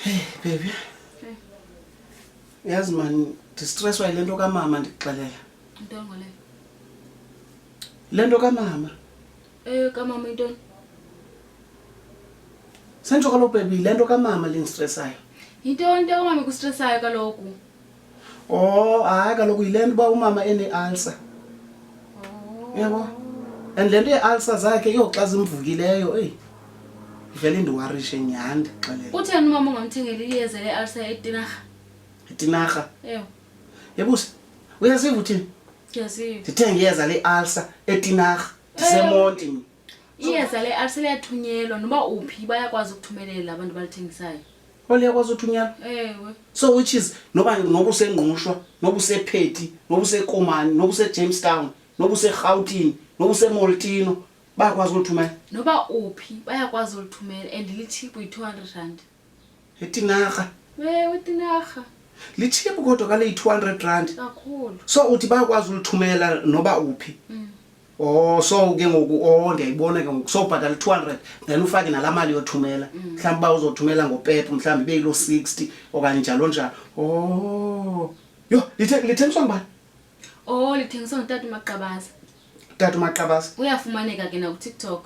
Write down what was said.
Hey baby. Hey. Yazi man, ndistresswa yile nto kamama ndikuxelela. Intoni ngoleyo? Le nto kamama. Eh kamama intoni? Sentsho kaloku baby, le nto kamama lendistressayo. Yintoni into kamama ikustressayo kaloku? Oh, hayi kaloku yile nto uba umama ene-ulcer. Oh. Uyabo? And le nto yee-ulcer zakhe yho xa zimvukileyo, eyi. Ivele indiwarishe nyhani ndikuxelele. Utheni umama ungamthengeli iyeza le-ulcer etinarha? Etinarha. Ewe. Yebusi, uyaziva uthini? Ndiyaziva. Ndithenge iyeza le-ulcer etinarha. Ndisemonti mna. Iyeza le-ulcer liyathunyelwa noba uphi bayakwazi ukuthumelela abantu balithengisayo. Oh liyakwazi uthunyelwa? Ewe. So which is noba noba useNgqushwa, noba usePhethi, noba useKomani, noba useJamestown, noba useRhawutini, noba useMoltino, bayakwazi ulithumela. Noba uphi bayakwazi ulithumela and litshiphu yi-200 rand. Etinarha. Ewe etinarha. Litshiphu kodwa kale yi-200 rand. Kakhulu. So uthi bayakwazi ulithumela noba uphi. Oh so ke ngoku oh ndiyayibona ke ngoku so ubhatala 200 then ufake nalaa mali yothumela mhlawumbi uba uzothumela ngoPep mhlawumbi ibe yiloo 60 okanye njalo njalo. Oh yho lithengiswa ngubani? Oh lithengiswa ngutata uMaqabaza. Tata uMaqabaza. Uyafumaneka ke nakuTikTok.